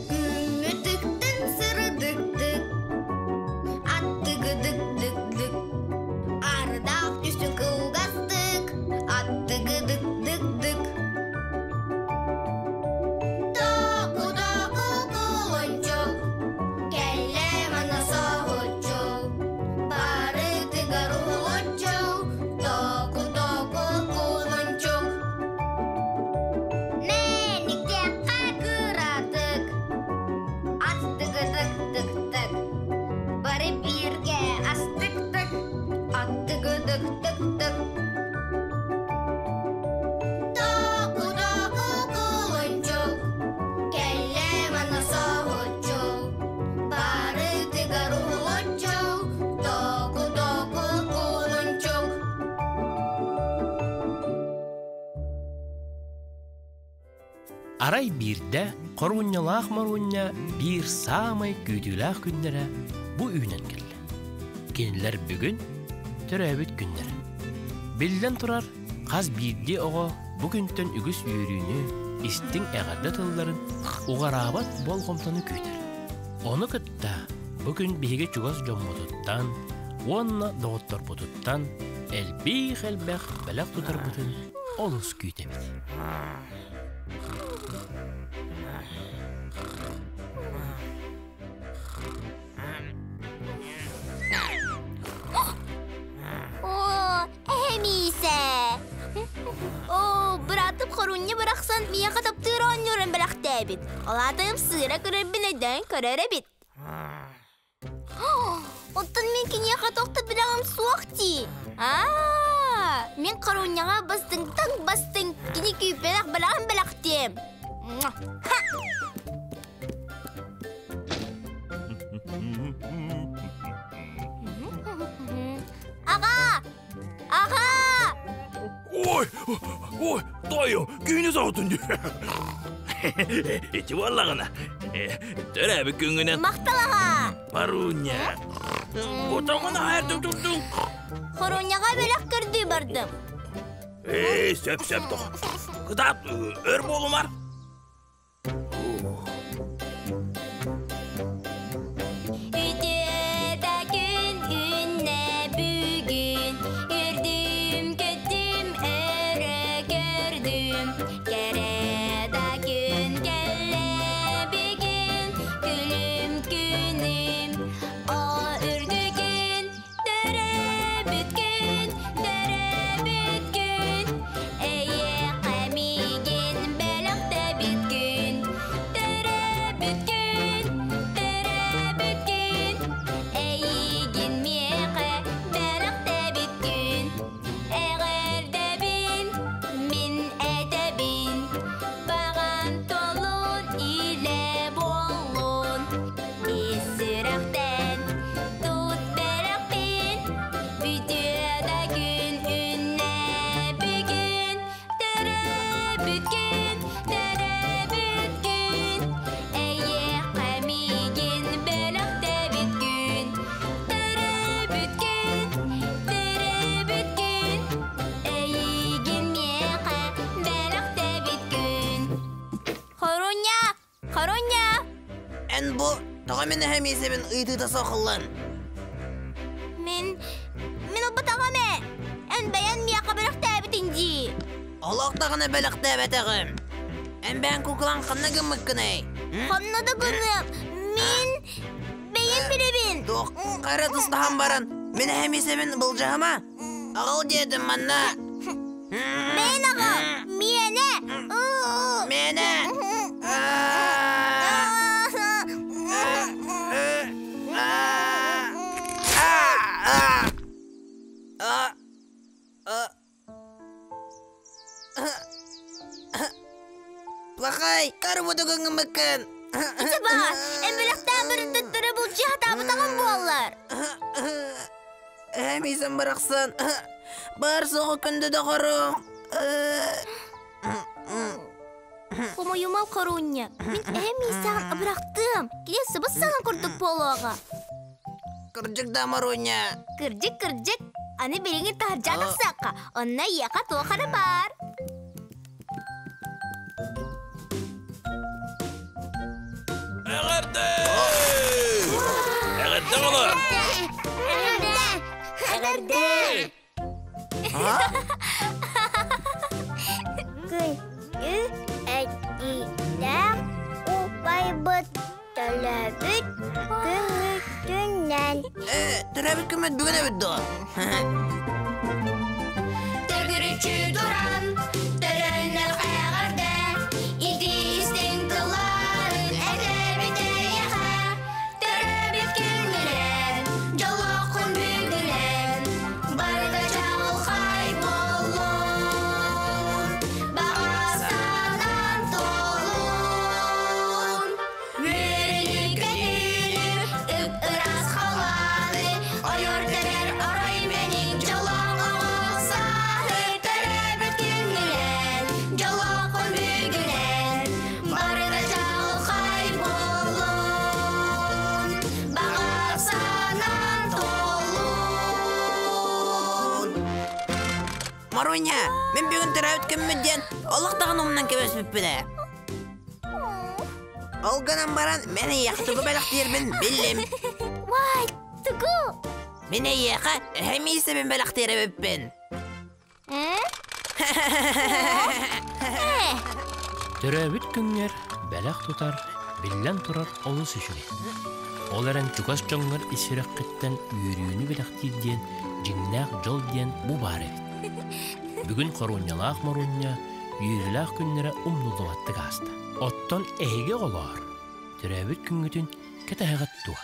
Күммүтүктэн сырдыктык, аттыгыдык-дык-дык, ардаах түсүн кылгастык, аттыгыдык-дык-дык. Току-току кулунчук, кэллэ манна соһуччу, барытыгар уһулуччу, току-току кулунчук. Мэниктэххэ кыратык, аттыгыдык-тык-тык, бары бииргэ астык-тык, аттыгыдык-тык-тык. Току-току кулунчук, кэллэ манна соһуччу, барытыгар уһулуччу, току-току кулунчук. Арай биирдэ Хоруунньалаах Моруунньа биир саамай күүтүүлээх күннэрэ бу үүнэн кэллэ. Кинилэр бүгүн төрөөбүт күннэрэ. Биллэн турар, хас биирдии оҕо бу күнтэн үгүс үөрүүнү, истиҥ эҕэрдэ тылларын, уҕараабат болҕомтону күүтэр. Ону кытта бу күн биһиги чугас дьоммутуттан уонна доҕотторбутуттан элбиих-элбэх бэлэх тутарбытын олус күүтэбит. Оо, эһэмиисэ! Оо, быраатым хорунньа бырахсан миэхэ таптыыр оонньуурун бэлэхтээбит. Ол аатым сыыра көрөрбүн өйдөөн көрөр эбит. Оттон мин киниэхэ туох да билэҕим суох дии. Аа, мин хорунньаҕа бастыҥтан бастыҥ кини күүппэтэх бэлэҕин бэлэхтиэм. Ха! Аҕа! Аҕа! Ой, ой, тойу, күүнү соҕутун дии. Ити буоллаҕына, төрөөбүт күҥҥүнэн Махтал аҕа! Маруня. Отоҥун аһар турдуҥ. Хоруняҕа бэлэх көрдүү бардым. Эй, сөп-сөп тоҕо. Кытаат, өр буолумар. Үтүө күн үүннэ бүгүн, Үрдүм көттүм өрө көрдүм, Кэрэ да күн кэллэ бүгүн, Күлүм күнүм, о үрдүкүн, Төрөөбүт күн, төрөөбүт күн, Эйиэхэ миигин бэлэхтээбит күн. Төрөөбүт күн, төрөөбүт күн, Эйигин миэхэ бэлэхтээбит күн. Эҕэрдэбин мин этэбин, Баҕам толун илэ буоллун. Ис сүрэхтэн тут бэлэхпин, Бүтүө да күн үннэ бүгүн, Төрөөбүт күн, төрөөбүт күн, Эйиэхэ миигин бэлэхтээбит күн. Төрөөбүт күн, төрөөбүт күн, Эйигин миэхэ бэлэхтээбит күн. Хоруня, Хоруня! Эн бу тоҕо мин эһэм иисэбин ыйытыыта соһуллан? Мин, мин ылбатаҕым ээ. Эн бэйэн миэхэ бэлэхтээбитиҥ дии. Олох даҕаны бэлэхтээбэтэҕим. Эн бэйэҥ куклаҥ ханна гыммыккыный? Ханна да гыныам. Мин бэйэм билэбин. Туох хара тустаһан баран мин эһэм иисэбин былдьаһыма. Аҕал диэтим манна. Мин аҕал! Миэнэ! Миэнэ! Плохай, карбутугун гыммыккын. Ити баар, эн бэлэхтээн бөрүнтөттөрө булчу хатаабытаҕым буоллар. Эһэм барахсан, баар суоҕу күндү доҕорум. Хомойума хоруунньа, мин эһэм миисэҕин абырахтыам, кини сыбыс саҥа курдук буолуоҕа. Кырдьык да, Маруня. Кырдьык, кырдьык. Аны билигин таһырдьа тахсыахха, онно эйиэхэ туох эрэ баар. Төрөөбүт күммүт бүгүн эбит дуо? Төгүрүччү туран, төрөннөх эҕэрдэ, ити истиҥ тылларын этэбит эйиэхэ. Төрөөбүт күҥҥүнэн, дьоллооххун бүгүнэн, барыта чаҕылхай буоллун, баҕа санаан туоллун. Үөрүүнү-көтүүнү, ып-ыраас халлааны, ойор тэбэр орой мэник дьоллоох оҕо сааһы төрөөбүт күҥҥүнэн, дьоллооххун бүгүнэн, барыта чаҕылхай буоллун, баҕа санаан туоллун. Маруня, мин бүгүн төрөөбүт күммүт диэн олох даҕаны умнан кэбиспиппин ээ. Ол гынан баран мин эйиэхэ тугу бэлэхтиирбин биллим. Вай, тугу? Мин эйиэхэ эһэ миисэбин бэлэхтиир эбиппин. Төрөөбүт күҥҥэр бэлэх тутар, биллэн турар олус үчүгэй. Ол эрэн чугас дьоҥҥор ис сүрэххиттэн үөрүүнү бэлэхтиир диэн дьиҥнээх дьол диэн бу баар эбит. Бүгүн хоруонньалаах Моруонньа үөрүүлээх күннэрэ умнуллубаттык ааста. Оттон эһиги оҕолоор, төрөөбүт күҥҥүтүн кэтэһэҕит дуо?